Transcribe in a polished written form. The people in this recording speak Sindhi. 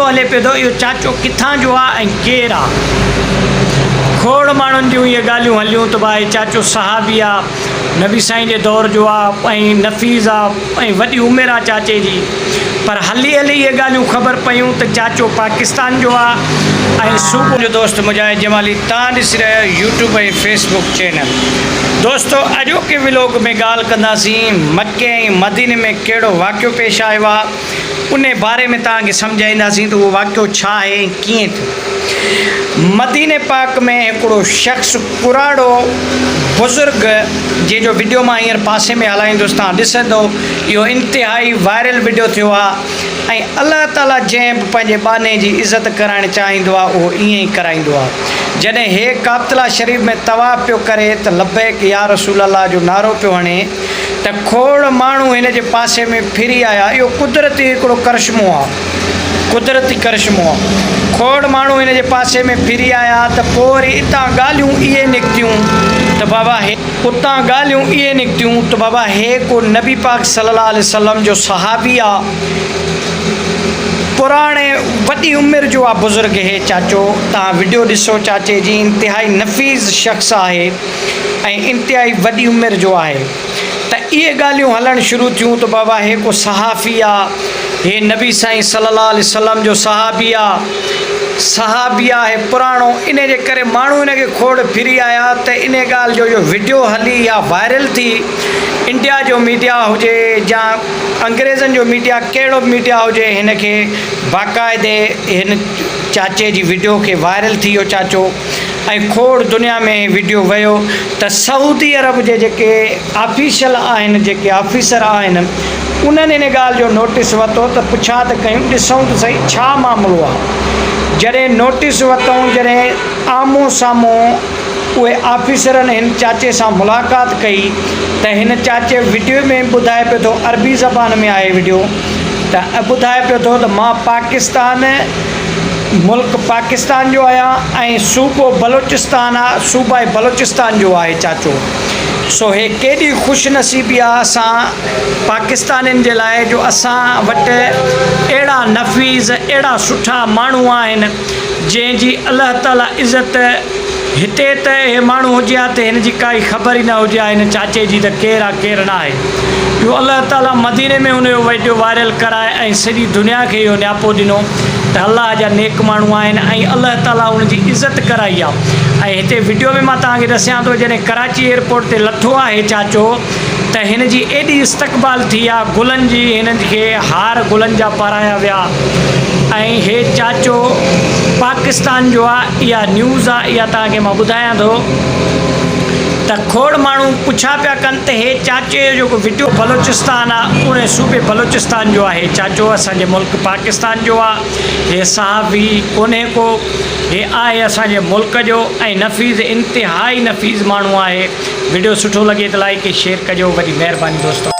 هلي پيو ته اهو چاچو ڪٿان جو آ ۽ ڪير آ؟ کوڙ ماڻهن جون اهي ڳالهيون هليون ته ڀاء چاچو صحابي آ، نبي سائين جي دور جو آ ۽ نفيس آ ۽ وڏي عمر آ چاچي جي. پر هلي هلي اهي ڳالهيون خبر پيون ته چاچو پاڪستان جو آ ۽ صوبو. منهنجو دوست مجاهد جمالي تان ڏسي رهيا آهيو يوٽيوب ۽ فيس بڪ چينل. دوستو اڄوڪي ولوگ ۾ ڳالهه ڪنداسين مڪي ۽ مديني ۾ ڪهڙو واقعو پيش آيو آ. انهي باري ۾ توهان کي سمجهائينداسين ته اهو واقعو ڇا آهي ۽ ڪيئن ٿيو. مديني پاڪ ۾ هڪڙو شخص ڪراڙو بزرگ جنهن جو وڊيو مان هينئر پاسي ۾ هلائيندس توهان ڏسندو اهو انتهائي وائرل وڊيو ٿيو آهي ۽ الله تعالي جنهن به پنهنجي ٻانهي جي عزت ڪرائڻ چاهيندو آهي اهو ائين ئي ڪرائيندو آهي. جڏهن هي ڪعبة شريف ۾ طواف پيو ڪري ته لبيڪ يا رسول الله جو نعرو پيو هڻي ته کوڙ ماڻهو هن جي پاسي ۾ ڦري آيا. اهو قدرتي هڪڙو ڪرشمو آ. قدرتي ڪرشمو آ. کوڙ ماڻهو هن جي پاسي ۾ ڦري آيا ته پوء وري اتان ڳالهيون اهي نڪتيون ته بابا هي. اتان ڳالهيون اهي نڪتيون ته بابا هي ڪو نبي پاڪ صلي الله عليه وسلم جو صحابي آ. پراڻي وڏي عمر جو آ بزرگ هي چاچو. توهان وڊيو ڏسو چاچي جي انتهائي نفيس شخص آهي. ۽ انتهائي وڏي عمر جو آهي ته اهي ڳالهيون هلڻ شروع ٿيون ته بابا هي ڪو صحافي آ، هي نبي سائين صلي الله عليه وسلم جو صحابي آ، صحابي آ هي پراڻو، انهي جي ڪري ماڻهو هن کي کوڙ ڦري آيا ته انهي ڳالهه جو جو وڊيو هلي يا وائرل ٿي انڊيا جو ميڊيا هجي يا انگريزن جو ميڊيا ڪهڙو به ميڊيا هجي هن کي باقاعدي هن چاچي جي وڊيو کي وائرل ٿي ويو چاچو. ۽ کوڙ دنيا ۾ هي وڊيو ويو ته سعودي عرب جي جيڪي آفيشل آهن جيڪي آفيسر آهن انهن ان ڳالهه جو نوٽيس ورتو ته پڇا ته ڪيون ڏسون ته سهي ڇا معاملو آهي جڏهن نوٽيس ورتائون جڏهن آمهون سامهون اهي آفيسرن هن چاچي سان ملاقات ڪئي ته هن چاچي وڊيو ۾ ٻڌائي پيو ٿو عربي زبان ۾ آهي وڊيو ته ٻڌائي پيو ٿو ته مان پاڪستان ملڪ پاڪستان جو آهيان ۽ صوبو بلوچستان آ صوبائي بلوچستان جو آهي چاچو سو هي ڪيڏي خوش نصيبي آ اسان پاڪستانين جي لاء جو اسان وٽ اهڙا نفيس اهڙا سٺا ماڻهو آهن جنهن جي الله تعالي عزت هتي ته اهي ماڻهو هجي ها ته هن جي ڪائي خبر ئي نه هجي ها هن چاچي جي ته ڪير آ ڪير نه آهي اهو الله تعالي مديني ۾ هن جو ويڊيو وائرل ڪرائي ۽ سڄي دنيا کي اهو نياپو ڏنو ته الله جا نيڪ ماڻهو آهن ۽ الله تعالي ان جي عزت ڪرائي آ ۽ هتي وڊيو ۾ مان توهان کي ڏسيان ٿو جڏهن ڪراچي ايئرپورٽ تي لٿو آهي چاچو ته هن جي ايڏي استقبال ٿي آ گلن جي هن کي هار گلن جا پارايا ويا ۽ هي چاچو پاڪستان جو آ اها نيوز آ اها توهان کي مان ٻڌايان ٿو ته کوڙ ماڻهو پڇا پيا ڪن ته هي چاچي جو جيڪو وڊيو بلوچستان آ ان صوبي بلوچستان جو آهي چاچو اسان جي ملڪ پاڪستان جو آ هي صحافي ڪونهي ڪو هي آهي اسان جي ملڪ جو ۽ نفيس انتهائي نفيس ماڻهو آهي وڊيو سٺو لڳي ته لائيڪ ۽ شيئر ڪجو وڏي مهرباني دوستو.